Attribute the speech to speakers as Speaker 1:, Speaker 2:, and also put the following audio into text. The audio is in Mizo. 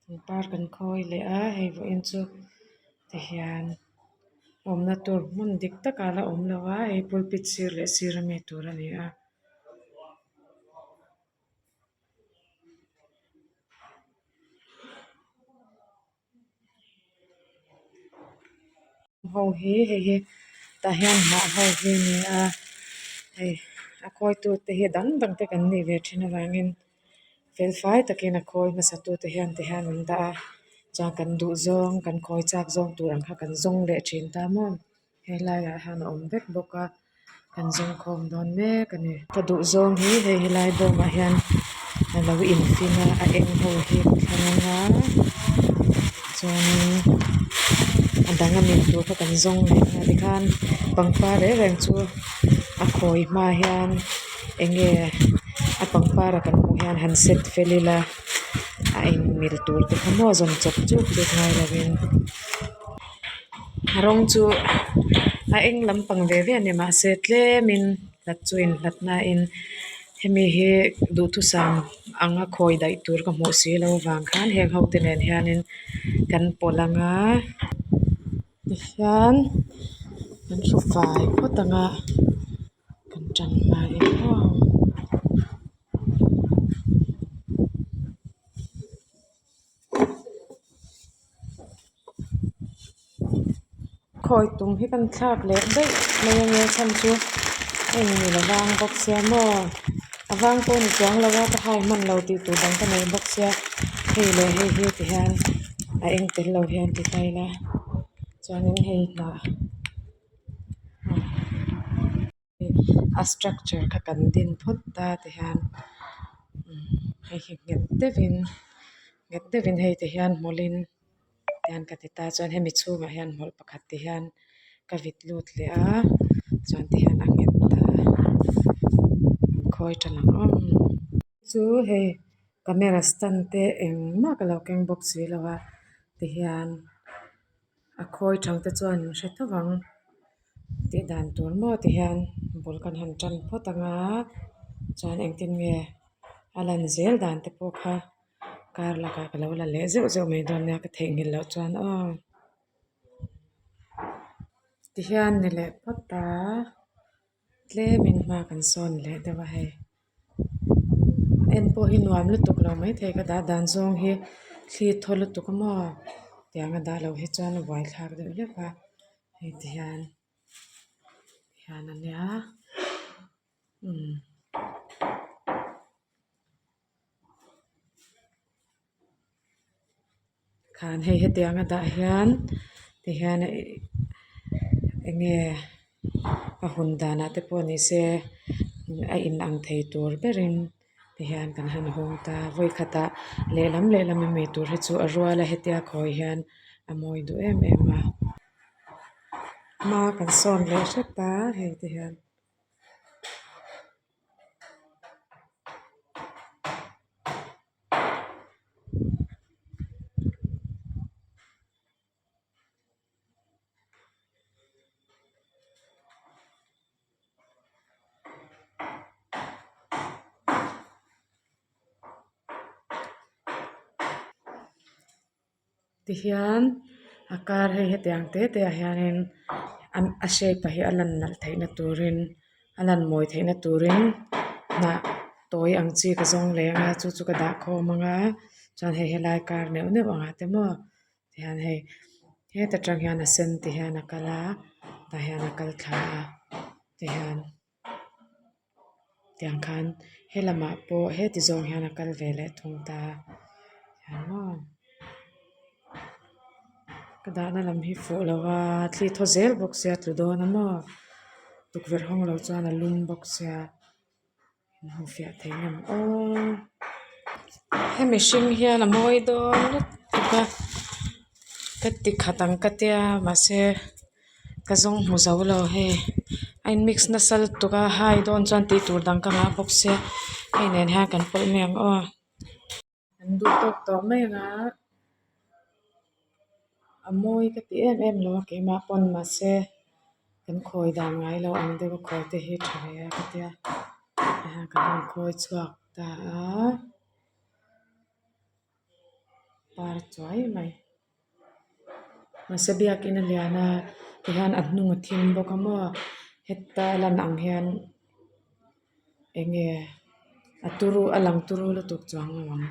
Speaker 1: Pangpar kan khawi leh a hei vawiin chu tihian awmna tur hmun dik takah a la awm lo a hei pulpit sir leh sir ami tur a ni a. Ho hi hei hi tah hian hnah ho hi a ni a hei a khawi tu te hi dang dang te kan nih ve thin avangin fel fai takin a khawi hmasa tu te hian ti hian an dah a chuan kan duh zawng kan khawi chak zawng tur ang kha kan zawng leh thin ta maw. Helaiah hian a awm vek bawk a kan zawng khawm dawn mek a ni. Ka duh zawng hi hei helai bawmah hian a lo infin a a eng ho hi ka thlang anga chuanin a dang a mil tur kha kan zawng leh anga tikhan pangpar reng reng chu a khawi hma hian eng nge a pangpar a kan hmuh hian han set fel ila a inmil tur te kha maw zawn chawp chuk chuk ngai lovin. A rawng chu a eng lampang ve ve a ni mahse tlemin hlat chu inhlat nain hemi hi duhthusam anga khawi daih tur ka hmuh si loh avang khan heng ho te nen hianin kan pawlh ang a tihian kan hru fai phawt ang a kan tan hmain aw. Khawi tum hi kan thlak leh daih mai ange chhan chu a in mil avang bawk sia maw a vang pawh a ni chuang lo a ka hai hman lo tih tur dang ka nei bawk sia hei leh hei hi ti hian a eng tel lo hian ti ta ila chuanin hei hnah. A structure kha kan din phawt ta ti hian hei hi nghet deuhin nghet deuhin hei ti hian hmawlhin tihian ka ti ta chuan hemi chhungah hian hmawlh pakhat ti hian ka vit lut leh a chuan ti hian a nghet ta an khawi tha lang awm chu hei camera stand te engmah ka lo keng bawk si lo a ti hian. A khawi thang te chuan an hre tho vang tih dan tur maw ti hian bul kan han tan phawt ang a chuan engtin nge a lan zel dan te pawh kha kar lakah ka lo la leh zeuh zeuh mai dawn nia ka theihnghilh loh chuan aw tihian ni leh phawt a tlemin hma kan sawn leh deuh a hei en pawh hi nuam lutuk lo maithei ka dah dan zawng hi thli thaw lutuk a maw tiang a dah loh hi chuan a buaithlak deuh hlek a hei ti hian hian a nia umm. Khan hei hetiang a dah hian tihian eng nge a hun danah te pawh ni se a in ang thei tur berin tihian kan han hawng ta vawi khatah lehlam lehlam ami tur hi chu a rual a hetia khawi hian a mawi duh em em a hma kan sawn leh hrep a hei te hian. Tihian a kar hei hetiang te te ah hianin a shape ah hi a lan nalh theihna turin a lan mawi theihna turin hnah tawi ang chi ka zawng leh anga chu chu ka dah khawm anga chuan hei helai kar neuh neuh angah te maw tihian hei heta tang hian a sen ti hian a kal a tah hian a kal thla a tihian. Tiang khan he lamah pawh heti zawng hian a kal ve leh thung ta hian maw ka dahna lam hi fuh lo a thli thaw zel bawk sia tlu dawn a maw tukverh hawng lo chuan a lum bawk sia inhmu fiah thei ngam aw hemi hring hian a mawi dawn lutuk a ka ti khat ang ka tia mahse. Ka zawng hmu zo lo hei a in mix nasa lutuk a hai dawn chuan tih tur dang ka ngah bawk sia hei nen hian kan pawlh mai ang aw. An duh tawk tawh mai ang a a mawi ka ti em em lo a keimah pawn mahse kan khawi dan ngai lo ang deuh a khawi te hi tha ve a ka tia tihian kan rawn khawi chhuak ta a. par chuai mai mahse biakin a lian a tihian a hnung a thim bawk a maw heta a lan ang hian eng nge a turu a lang turu lutuk chuang lo ang.